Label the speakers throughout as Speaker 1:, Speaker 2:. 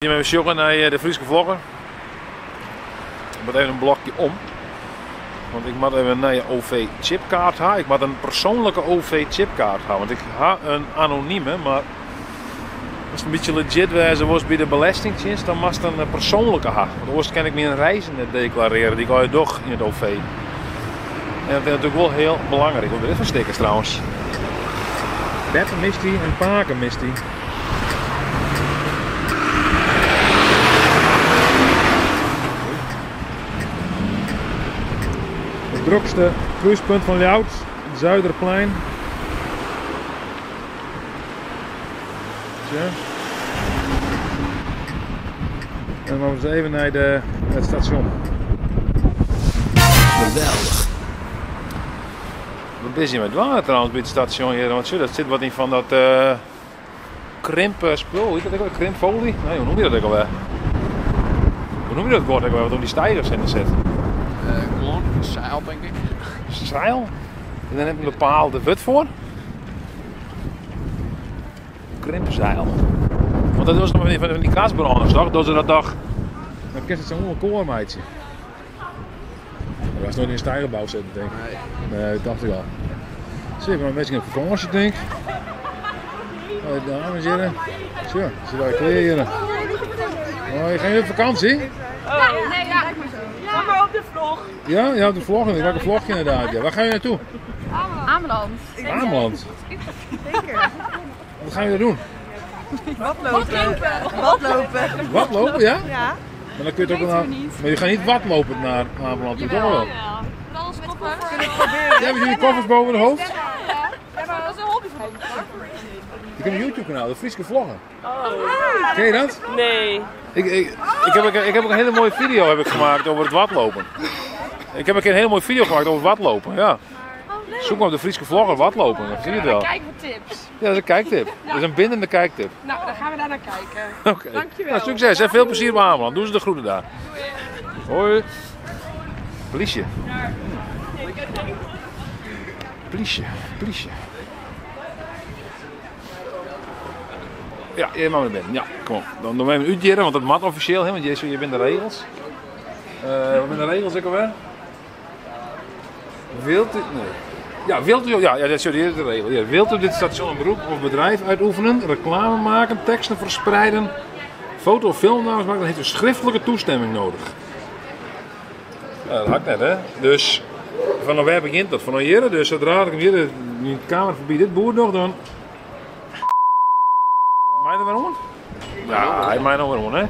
Speaker 1: Even sjogge nei de Fryske vlogger. Ik moat even in blokje om. Want ik moat even in nije OV-chipkaart ha. Ik moat in persoanlike OV-chipkaart ha. Want ik ha in anonime, mar as it in bytsje legit wêze wolst by de Belestingtsjinst, dan moatst in persoanlike ha. Want oars kin ik myn reizen net deklarearje dy't ik allegear doch yn it OV. En dat is natuerlik wol hiel belangryk. Wat binne dit foar stickers trouwens? Beppe mist dy en pake mist dy. Het drokste kruispunt van Ljouwert, het Zuiderplein. Tja. En dan we even naar de, het station. Geweldig. Wat binne se mei dwaan trouwens by it stasjon hjir? Want sjoch, dat sit wat yn fan dat uh, krimpspul. Hoe hjit dat ek alwer? Krimpfoly? Nee, hoe noem je dat ek alwer? Hoe noem je dat guod ek alwer wat om dy steigers hinne sit?
Speaker 2: Uh, gewoan seil, denk ik.
Speaker 1: Seil? Is der net in bepaalde wurd foar? Krimpseil. Want dat is noch fan dy gasbrâners, toch? Dogge se dat toch? Dan kinst it sa oan elkoar meitsje. Do hast noait yn in steigerbou sitten, tink ik. Nee. Nee, dat tocht ik al. Zie, maar minsken op fakânsje, tink ik. Hoi, dames hier. Zo, ze zijn klear hier. Hoi, gaan jullie op vakantie?
Speaker 3: Oh, nee, ja. Ga maar op de vlog.
Speaker 1: Ja, ja, op de vlog. Ik maak een vlogje inderdaad. Ja. Waar gaan jullie naartoe?
Speaker 3: Ameland.
Speaker 1: Ameland?
Speaker 3: Zeker.
Speaker 1: Wat gaan jullie doen?
Speaker 3: Watlopen. Watlopen.
Speaker 1: Watlopen, ja?
Speaker 3: Ja.
Speaker 1: Maar dan kun je het ook naar, maar je gaat niet watlopen naar Ameland toe, toch wel?
Speaker 3: Jawel. Met koffers. Kunnen proberen.
Speaker 1: Ja, hebben jullie koffers boven het hoofd?
Speaker 3: Ja, maar dat is een hobby van me.
Speaker 1: Ik heb een YouTube kanaal, de Fryske Vlogger.
Speaker 3: Oh.
Speaker 1: Ken je dat?
Speaker 3: Nee.
Speaker 1: Ik heb ook een hele mooie video heb ik gemaakt over het watlopen. Ik heb een keer een hele mooie video gemaakt over het watlopen, ja. Zoek maar op de Fryske Vlogger watlopen, dan zie je het wel.
Speaker 3: Kijk voor tips.
Speaker 1: Ja, dat is een kijktip. Dat is een bindende kijktip.
Speaker 3: Nou, dan gaan we daar naar kijken.
Speaker 1: Oké.
Speaker 3: Dankjewel.
Speaker 1: Nou, succes en veel plezier op Ameland. Doe ze de groeten daar. Hoi. Politie. Politie, politie. Ja, je mag naar binnen. Ja, kom op. Dan doen we even uitjeren, want dat mag officieel, hè, want je bent de regels. Wat zijn de regels ook alweer? Wilt u... Nee. Ja, wilt u... Ja, ja, sorry, hier is de regel. Ja, wilt u dit station een beroep of bedrijf uitoefenen, reclame maken, teksten verspreiden, foto- of filmnames maken, dan heeft u schriftelijke toestemming nodig. Ja, dat hakt net, hè? Dus vanaf waar begint dat? Vanaf hier, dus zodra ik hem hier in de kamer voorbij dit boer nog, dan... Mij er weer om? Ja, hij mij nog weer om, hè?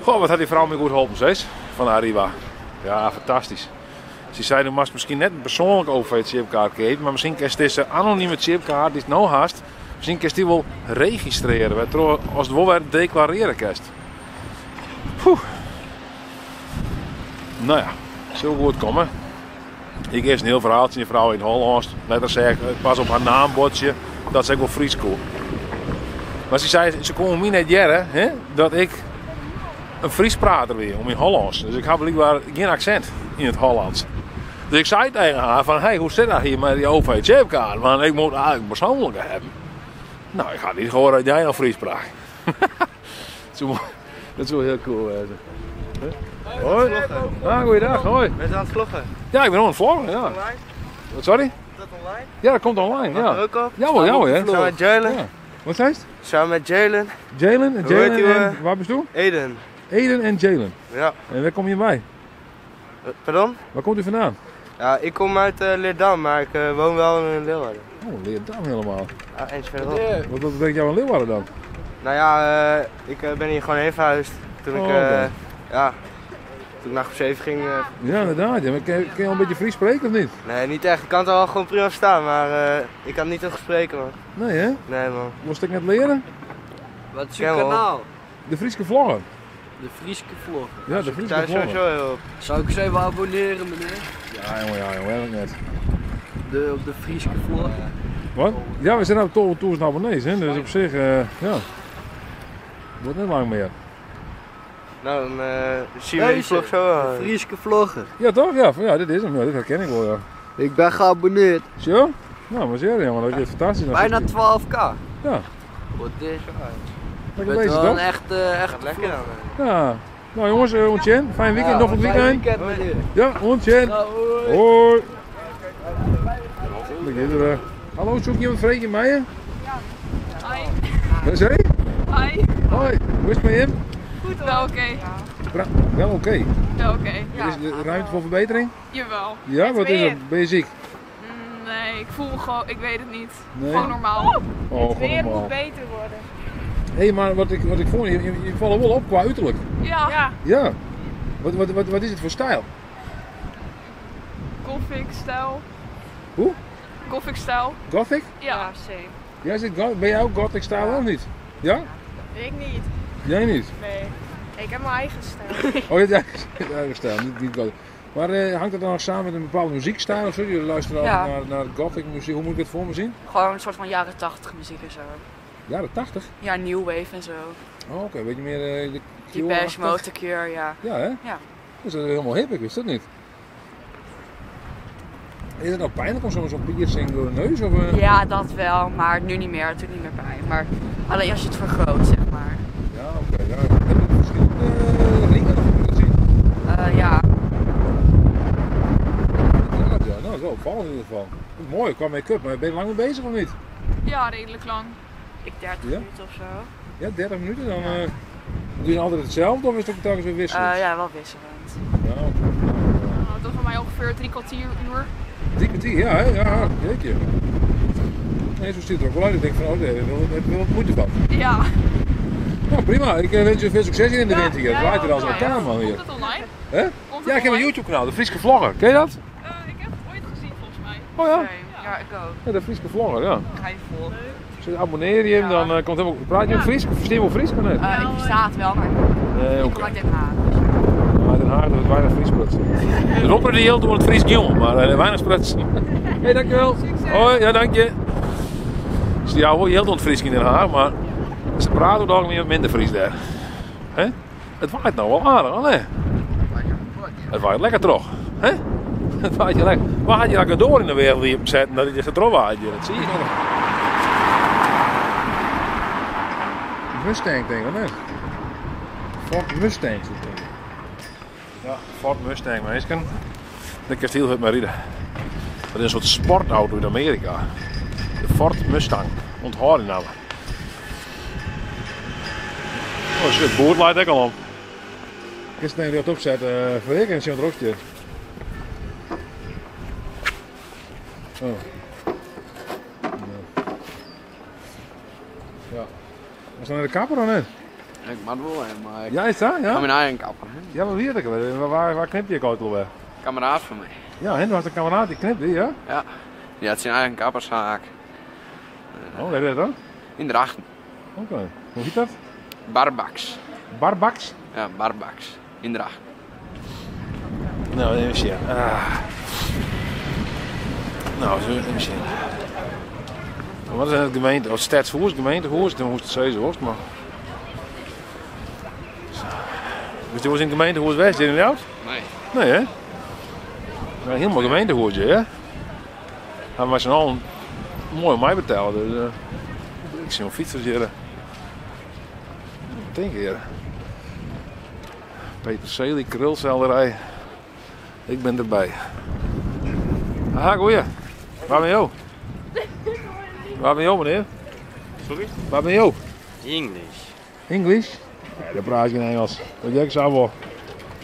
Speaker 1: Goh, wat had die vrouw me goed geholpen, steeds. Van Arriva. Ja, fantastisch. Ze zei, du mag misschien net een persoonlijke OV-chipkaart geven, maar misschien kan je deze anonieme chipkaart die is nou haast, misschien kan je die wel registreren, waardoor als het wel weer declareren kan. Poeh. Nou ja, zo goed komen. Ik eerst een heel verhaaltje, die vrouw in het Hollands. Letter zei ik, pas op haar naambordje, dat is ook wel Fries cool. Maar ze zei, ze kon me net jaren, hè, dat ik een Fries prater weer, om in Hollands. Dus ik had blijkbaar geen accent in het Hollands. Dus ik zei tegen haar van, hey, hoe zit dat hier met die OV-chipkaart? Want ik moet eigenlijk persoonlijke hebben. Nou, ik ga niet horen dat jij nou Fries praat. Dat is wel heel cool. Hè? Hoi. Ah, goeiedag, hoi.
Speaker 4: Ben je aan het vloggen?
Speaker 1: Ja, ik ben aan het vloggen, ja.
Speaker 4: Online?
Speaker 1: Wat, sorry?
Speaker 4: Is dat online?
Speaker 1: Ja, dat komt online, ja.
Speaker 4: Mag ook op?
Speaker 1: Jawel, jawel, hè.
Speaker 4: Samen met Jalen.
Speaker 1: Ja. Wat zei het?
Speaker 4: Samen met Jalen.
Speaker 1: Jalen en
Speaker 4: Hoe heet
Speaker 1: Jalen
Speaker 4: die,
Speaker 1: en waar ben je?
Speaker 4: Eden.
Speaker 1: Eden en Jalen.
Speaker 4: Ja.
Speaker 1: En waar kom je bij?
Speaker 4: Pardon?
Speaker 1: Waar komt u vandaan?
Speaker 4: Ja, ik kom uit Leerdam, maar ik woon wel in Leeuwarden.
Speaker 1: Oh, Leerdam helemaal.
Speaker 4: Ja, eens verderop.
Speaker 1: Wat brengt jou in Leeuwarden dan?
Speaker 4: Nou ja, ik ben hier gewoon heen verhuisd. Toen ik,
Speaker 1: Oh, oké.
Speaker 4: ja, toen ik naar groep 7 ging.
Speaker 1: Ja, inderdaad. Ja, maar kun je al een beetje Fries spreken of niet?
Speaker 4: Nee, niet echt. Ik kan het al gewoon prima verstaan, maar ik kan niet echt spreken, man.
Speaker 1: Nee, hè?
Speaker 4: Nee, man.
Speaker 1: Moest ik net leren?
Speaker 2: Wat is
Speaker 4: Ken
Speaker 2: uw
Speaker 4: wel.
Speaker 2: kanaal?
Speaker 1: De Frieske Vlogger.
Speaker 2: De Frieske Vlogger.
Speaker 1: Ja, de Frieske
Speaker 4: Daar
Speaker 1: Vlogger.
Speaker 4: sowieso heel op.
Speaker 2: Zou ik eens even abonneren, meneer?
Speaker 1: Ja, jongen, ja, jongen, heb ik net.
Speaker 2: Op de Frieske Vlogger.
Speaker 1: Wat? Ja, we zijn nou toch toers naar abonnees, hè? Dus op zich, ja. Wordt niet lang meer.
Speaker 4: Nou, dan zien we die
Speaker 2: Deze,
Speaker 4: vlog zo wel.
Speaker 2: De Frieske Vlogger.
Speaker 1: Ja, toch? Ja, van, ja, dit is hem. Ja, dit herken ik wel, ja.
Speaker 2: Ik ben geabonneerd.
Speaker 1: Zo? Nou, maar zeer, jongen. Dat is fantastisch.
Speaker 2: Bijna 12k.
Speaker 1: Ja.
Speaker 2: Wat is?
Speaker 1: Lekker
Speaker 2: Bent
Speaker 1: bezig,
Speaker 2: wel een
Speaker 1: toch?
Speaker 2: echte,
Speaker 4: Gaat
Speaker 2: echte
Speaker 4: lekker dan.
Speaker 1: Ja. Nou jongens, ontjen. Fijn weekend, nog een
Speaker 2: Fijn
Speaker 1: weekend.
Speaker 2: weekend, meneer.
Speaker 1: Ja, ontjen.
Speaker 2: Nou, hoi.
Speaker 1: Hoi. Lekker, Hallo, zoek je een Freekje Meijer?
Speaker 3: Hi.
Speaker 1: Wat zei je?
Speaker 3: Hi.
Speaker 1: Hoi, hoe is het met je?
Speaker 3: Goed wel oké.
Speaker 1: Wel oké.
Speaker 3: Wel oké.
Speaker 1: Er is er ruimte voor verbetering?
Speaker 3: Jawel.
Speaker 1: Ja, wat is er? Ben je ziek?
Speaker 3: Nee, ik voel me gewoon, ik weet het niet.
Speaker 1: Nee.
Speaker 3: Gewoon normaal.
Speaker 1: Oh, gewoon normaal.
Speaker 3: beter worden.
Speaker 1: Hé, hey, maar wat ik vond, je valt wel op qua uiterlijk.
Speaker 3: Ja. Ja.
Speaker 1: Ja. Wat is het voor stijl?
Speaker 3: Gothic stijl.
Speaker 1: Hoe?
Speaker 3: Gothic stijl.
Speaker 1: Gothic?
Speaker 3: Ja.
Speaker 5: same.
Speaker 1: Jij zit ben jij ook gothic stijl of niet? Ja?
Speaker 5: Ik niet.
Speaker 1: Jij niet?
Speaker 5: Nee. Ik heb mijn eigen stijl.
Speaker 1: Oh, je hebt eigen, eigen stijl, niet gothic. Maar hangt dat dan nog samen met een bepaalde muziekstijl of zo? Jullie luisteren
Speaker 6: Ja.
Speaker 1: altijd naar gothic muziek. Hoe moet ik het voor me zien?
Speaker 6: Gewoon een soort van jaren 80 muziek en zo.
Speaker 1: Jaren 80?
Speaker 6: Ja, new wave en zo.
Speaker 1: Oh, oké. Weet je meer de
Speaker 6: Die
Speaker 1: Cure-achtig?
Speaker 6: Bash Mode, The Cure, ja.
Speaker 1: Ja, hè?
Speaker 6: Ja.
Speaker 1: Dat is helemaal hip, ik wist dat niet. Is het nou pijnlijk om zo'n piercing door de neus? Of?
Speaker 6: Ja, dat wel, maar nu niet meer. Het doet niet meer pijn. Maar alleen als je het vergroot, zeg maar.
Speaker 1: Ja, oké. Ja. Heb je verschillende ringen of hoe moet ik dat zien?
Speaker 6: Ja.
Speaker 1: Ja, ja, nou, dat is wel opvallend in ieder geval. Mooi, qua make-up. Maar ben je lang mee bezig of niet?
Speaker 3: Ja, redelijk lang.
Speaker 6: Ik 30
Speaker 1: Ja?
Speaker 6: minuten of zo.
Speaker 1: Ja, 30 minuten. Dan doe je altijd hetzelfde of is het ook telkens weer wisselend?
Speaker 6: Ja, wel wisselend.
Speaker 1: Ja, oké.
Speaker 3: Nou, dat was voor mij ongeveer 3 kwartier uur.
Speaker 1: 3 kwartier, ja, hè? Ja, jeetje. Nee, zo ziet het er ook wel uit. Ik denk van, oh, daar heb ik wel wat moeite van.
Speaker 3: Ja.
Speaker 1: Nou, prima. Ik wens je veel succes hier in de
Speaker 3: Ja,
Speaker 1: winter hier. Het
Speaker 3: jij
Speaker 1: waait er als
Speaker 3: ook.
Speaker 1: een orkaan, man, hier.
Speaker 3: Komt het online?
Speaker 1: Hè?
Speaker 3: Komt het
Speaker 1: Ja, ik heb een
Speaker 3: online?
Speaker 1: YouTube kanaal, de Frieske Vlogger. Ken je dat?
Speaker 3: Ik heb het ooit gezien volgens mij.
Speaker 1: Oh ja?
Speaker 6: Same. Ja, ik ook.
Speaker 1: Ja, de Frieske Vlogger, ja.
Speaker 6: Ik ga je volgen.
Speaker 1: Dus abonneer je hem, dan komt helemaal... Praat je ook Fries? Versteer je wel Fries of niet?
Speaker 6: Ik versta het wel, maar
Speaker 1: Nee,
Speaker 6: ik
Speaker 1: oké.
Speaker 6: kom uit Den Haag.
Speaker 1: Maar Den Haag, dat wordt weinig Fries prutsen. De roepen die heel door het Fries jongen, maar weinig sprutsen. Hé, hey, dankjewel. Hoi, ja, dank je. Dus die oude heel door het Fries in Den Haag, maar ze praten ook algemeen wat minder Fries daar. Hè? Het waait nou wel aardig, hè? Het waait lekker toch? Hè? Het waait je lekker. Waar had je dat door in de wereld die je hebt zetten dat het je erop waait? Dat zie je nog. Mustang denk ik, of niet? Ford Mustang zit er. Ja, Ford Mustang, meisken. Dat kan heel goed maar rijden. Dat is een soort sportauto in Amerika. De Ford Mustang. Onthoud die naam. Oh shit, boord leidt ook al om. Gisteren denk ik dat opzet voor ik en zo'n rokje. Oh. Nee. Ja. Was dat naar de kapper of niet?
Speaker 2: Ik mag wel, hè, maar ik
Speaker 1: Ja, is dat?
Speaker 2: ga
Speaker 1: Ja,
Speaker 2: mijn eigen kapper. Hè.
Speaker 1: ja wat weet ik wel. Waar knip je ooit al weg?
Speaker 2: Kameraad van mij.
Speaker 1: Ja, hè, dat was de kameraad die knipte, ja?
Speaker 2: Ja. Die had zijn eigen kapperszaak.
Speaker 1: Oh, weet je dat dan?
Speaker 2: In Drachten.
Speaker 1: Oké. Hoe heet dat?
Speaker 2: Barbax.
Speaker 1: Barbax?
Speaker 2: Ja, Barbax. In Drachten.
Speaker 1: Nou, even zien. Ah. Nou, zo even zien. Wat is het gemeente? Of stadshoes, gemeentehoes, dan moest het sowieso hoor, maar. Zo. Dus die was in het gemeentehuis West, in Ljouwert?
Speaker 2: Nee.
Speaker 1: Nee, hè? Ja, helemaal gemeentehuisje, hè? Hebben wij z'n allen mooi om mij betalen. Dus, ik zie een fietsers hier. Denk hier. Peterselie, krulselderij. Ik ben erbij. Aha, goeie. Waar ben je? Waar ben je, meneer?
Speaker 4: Sorry?
Speaker 1: Waar ben je?
Speaker 4: English.
Speaker 1: English? Nee, dat praat je in Engels. Dat jij zou wel.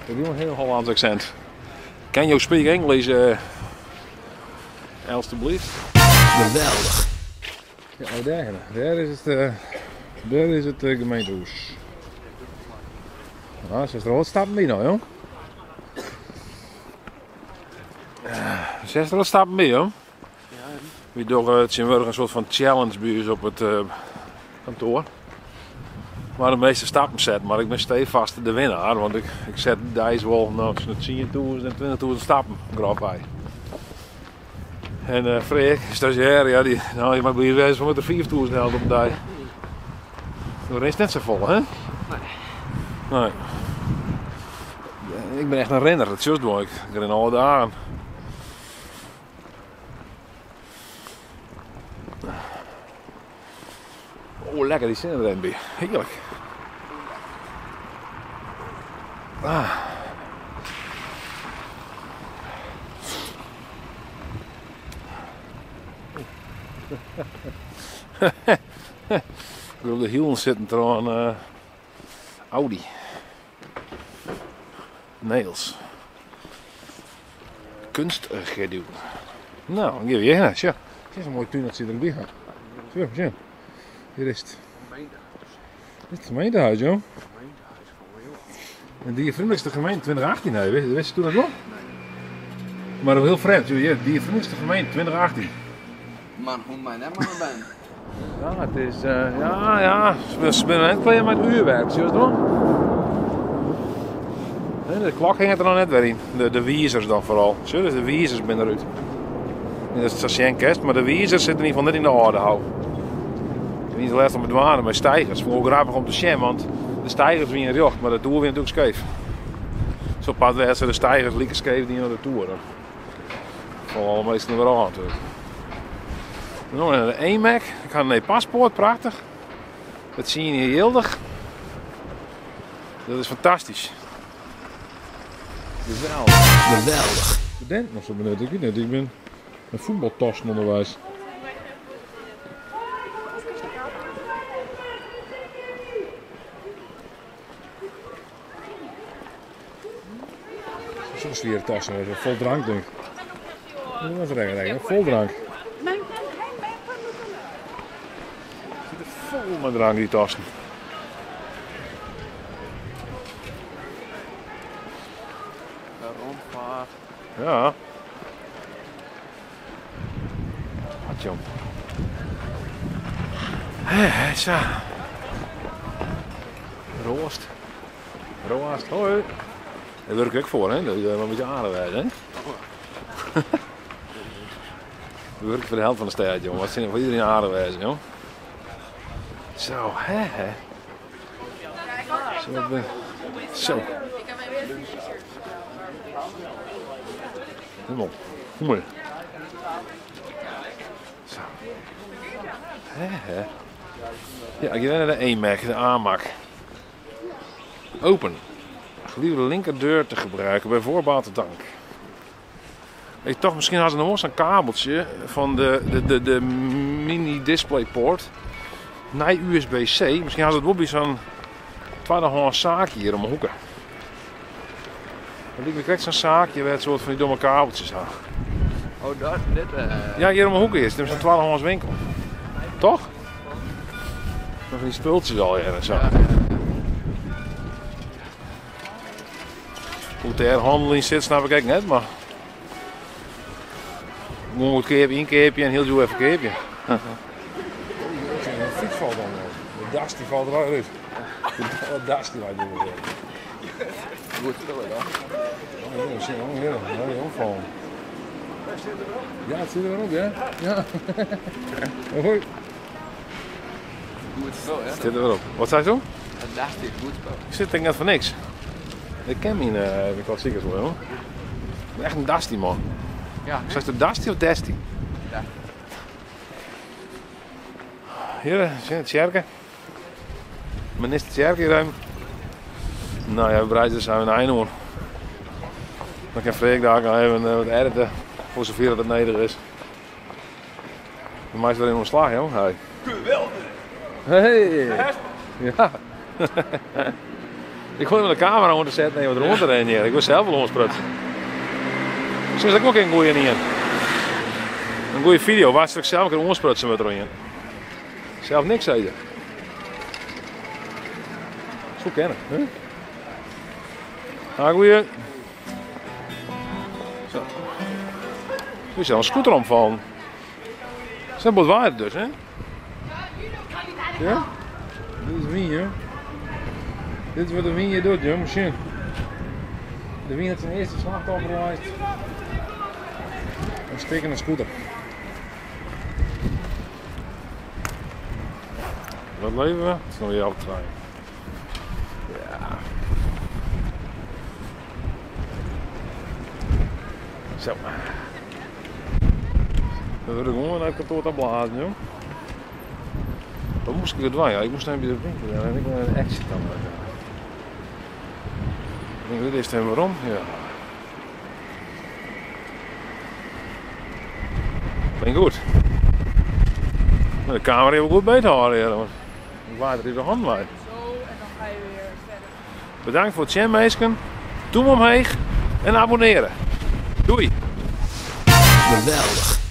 Speaker 1: Ik heb een heel Hollands accent. Can you speak English? Alsjeblieft.
Speaker 7: Geweldig.
Speaker 1: Ja, oh, daar, daar is het, daar is het gemeentehuis. Nou, ze is er al wat stappen bij nou, joh. Ze is er wat stappen bij, joh. We doen het een soort van challenge bij ons op het kantoor. Maar de meeste stappen zet, maar ik ben stevast de winnaar, want ik zet deze wel nou, tussen de 10.000 en 20.000 stappen grofweg. En Freek, stagiair, ja, die, nou, je mag blij wezen van met de 4.000 helft op een dag. Dat is net zo vol, hè?
Speaker 2: Nee.
Speaker 1: Nee. Ik ben echt een renner, dat is juist mooi. Ik ren alle dagen.
Speaker 2: Oh,
Speaker 1: Lekker die sinne der even by. Heerlijk. Ah. Ik wil de hielen zitten trouwens uh, Audi. Nails. Kunstgedoe. Nou, dan gaan we hier heen. Tja, het is een mooi tuin dat ze erbij gaan. Zo, tja. Hier is het. Dit is het gemeentehuis, joh. En diervriendelijkste gemeente 2018, hè? Wist je toen dat nog? Maar heel vreemd, joh. Diervriendelijkste gemeente 2018.
Speaker 2: Man, hoe mij net maar ben.
Speaker 1: Ja, het is, ja, ja, ze zijn net klaar met het uurwerk, zie je dat nog? Nee, de klok ging het er nog net weer in. De wiezers dan vooral. Zie je, dus de wiezers zijn eruit. En dat is zo'n kerst, maar de wiezers zitten in ieder geval net in de orde hou. Ik niet de laatste om het waren, maar stijgers. Vond ik ook grappig om te zien, want de stijgers winnen recht, maar de toer wint natuurlijk scheef. Zo pad werd ze de stijgers lieken scheef die naar de toer. Vooral alle meesten er weer aan natuurlijk. Nog naar de E-Mac. Ik had een paspoort, prachtig. Dat zie je hier heel. Dat is fantastisch. Geweldig.
Speaker 7: Geweldig.
Speaker 1: Student nog zo benieuwd. Ik weet niet, ik ben een voetbaltassenonderwijs. Zo'n zware tassen, vol drank denk ik. Dat is lekker, vol drank. Zit er vol met drank die tassen.
Speaker 2: De rondvaart.
Speaker 1: Ja. Wat jong. Hé, zo. Roost. Roost, hoi. Daar werk ik voor, hè? Dat is wel een beetje aardig, hè? We werken voor de helft van de stad, jongen. Wat zin voor iedereen aardig wezen, joh. Zo, hè, hè. Zo, zo. Kom op. Kom maar. Zo. Hè, hè. Ja, ik ben naar de E-Mac, de A-Mac. Open. Gelieve de linkerdeur te gebruiken, bij voorbaat dank. Ik toch, misschien had ze nog zo'n kabeltje van de mini DisplayPort naar USB-C. Misschien had ze het wel bij zo'n tweedehands zaakje hier om de hoeken. Want ik krijg zo'n zaakje waar het soort van die domme kabeltjes aan.
Speaker 2: Oh, dat, dit.
Speaker 1: Ja, hier om de hoek is. Het is zo'n tweedehands winkel. Toch? Met van die spultjes al hier en zo.
Speaker 2: Ja.
Speaker 1: Hoe daar handel in zit, snap ik eigenlijk net, maar. Gewoon goed keerpje, inkeerpje en heel zo even keerpje. De fiets valt dan wel. De das die valt eruit. De das die lijkt wel.
Speaker 2: Goed spullen dan.
Speaker 1: Oh, ja, ja, omvallen. Ja, het zit er wel op, ja. Ja. Hoi.
Speaker 2: Goed spul, hè?
Speaker 1: Het zit er wel op. Wat zei je zo?
Speaker 2: Het das is goed spul.
Speaker 1: Ik zit denk ik net voor niks. Ik ken mijn klassiekers wel, hoor. Ik ben echt een Dusty man.
Speaker 2: Ja.
Speaker 1: Is het Dusty of Dusty?
Speaker 2: Ja.
Speaker 1: Hier, zie je het Tjerke. Minister Tjerke ruim. Nou ja, we bereiden zijn we in Eindhoven. Dan kan Freek daar nog even wat editen voor zover dat het neder is. De meeste weer in ontslag, joh. Hey.
Speaker 2: Geweldig!
Speaker 1: Hey! Ja. Ik gooi met de camera onder de set nemen, wat rond te rennen hier. Ik was zelf wel ontsprut. Misschien is dat ook een goeie in. Een goede video waar ze zelf een keer onsprutsen met erin. Zelf niks eten. Zo kennen, hè? Ah, goeie. Zo. Er is zelfs een scooter omvallen. Zijn bot waard dus, hè? Ja? Dit is wien, joh. Dit is wat de wien je doet, joh. Misschien. De wien had zijn eerste slachtoffer geweest. Een stikkende scooter. Wat leven we? Het is nog weer half twee. Ja. Zo. We worden gewoon naar het kantoor te blazen, joh. moast ik it dwaan? Ja, ik moast even by de winkel. Ja, dan ik een exit dan. Ik denk, dit is het even waarom. Ja. Klinkt goed. Nou, de camera even goed beter houden, ja, want het waait er in de hand bij.
Speaker 3: Zo, en dan ga je weer verder.
Speaker 1: Bedankt voor het zien, meisken. Doe omheeg en abonneren. Doei!
Speaker 7: Geweldig.